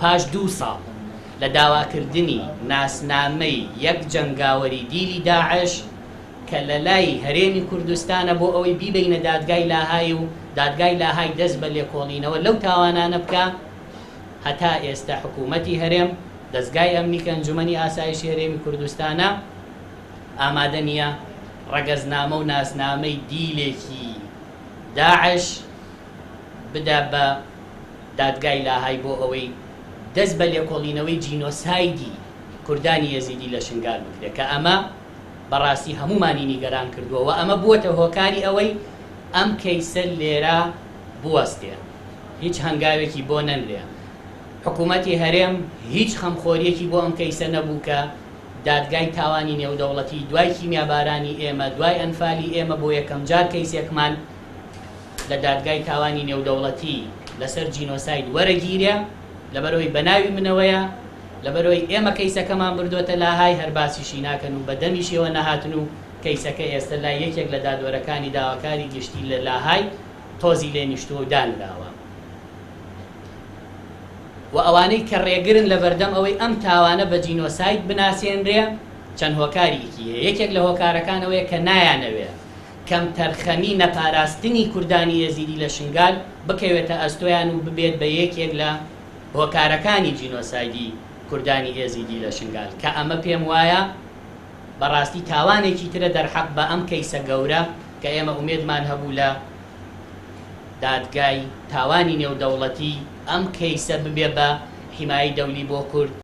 پاش دوو ساڵ لە داواکردنی ناسنامەی یەک جەنگاوەری دیلی داعش کە لە لای هەرێمی کوردستانە بۆ ئەوەی بیبەینە دادگای لاهای و دادگای لاهای دەست بە لێکۆڵینەوە لەو تاوانانە بکا، هەتا ئێستە حکوومەتی هەرێم، دەزگای ئەمنی کە ئەنجومەنی ئاسایشی هەرێمی کوردستانە، ئامادە نییە ڕەگەزنامە و ناسنامەی دیلێکی داعش بدا بە دادگای لاهای بۆ ئەوەی دەست بە لێکۆڵینەوەی جینۆسایدی کوردانی ئێزیدی لە شنگال بکرێت کە ئەمە بەڕاستی هەموومانی نیگەران کردووە و ئەمە بووەتە هۆکاری ئەوەی ئەم کەیسە لێرە بوەستێ هیچ هەنگاوێکی بۆ نەنرێ. حکوومەتی هەرێم هیچ خەمخۆرییەکی بۆ ئەم کەیسە نەبوو کە دادگای تاوانی نێودەوڵەتی دوای کیمیابارانی ئێمە، دوای ئەنفالی ئێمە بۆ یەکەمجار کەیسێکمان لە دادگای تاوانی نێودەوڵەتی لەسەر جینۆساید وەرەگیرێ، لەبەرئەوەی بەناوی منەوەیە، لەبەرئەوەی ئێمە کەیسەکەمان بردۆتە لاهای هەر باسیشی ناکەن و بە دەمیشیەوە نەهاتن و کەیسەکە ئێستە لای یەکێک لە دادوەرەکانی داواکاری گشتی لە لاهای تۆزی لێ نیشتووە و دانراوە و ئەوانەی کە ڕێگرن لە بەردەم ئەوەی ئەم تاوانە بە جینۆساید بناسێنرێ چەند هۆکاریکی هەیە، یەکێک لە هۆکارەکان ئەوەیە کە نایانەوێ کەمتەرخەمی نەپاراستنی کوردانی ئێزیدی لە شنگال بکەوێتە ئەستۆیان و ببێت بە یەکێک لە هۆکارەکانی جینۆسایدی کوردانی ئێزیدی لە شنگال کە ئەمە پێم وایە بەڕاستی تاوانێکی ترە دەرحەق بە ئەم کەیسە گەورە کە ئێمە ئومێدمان هەبوو لە دادگای تاوانی نێودەوڵەتی ئەم کەیسە ببێ بە حیمایەی دەولی بۆ کورد.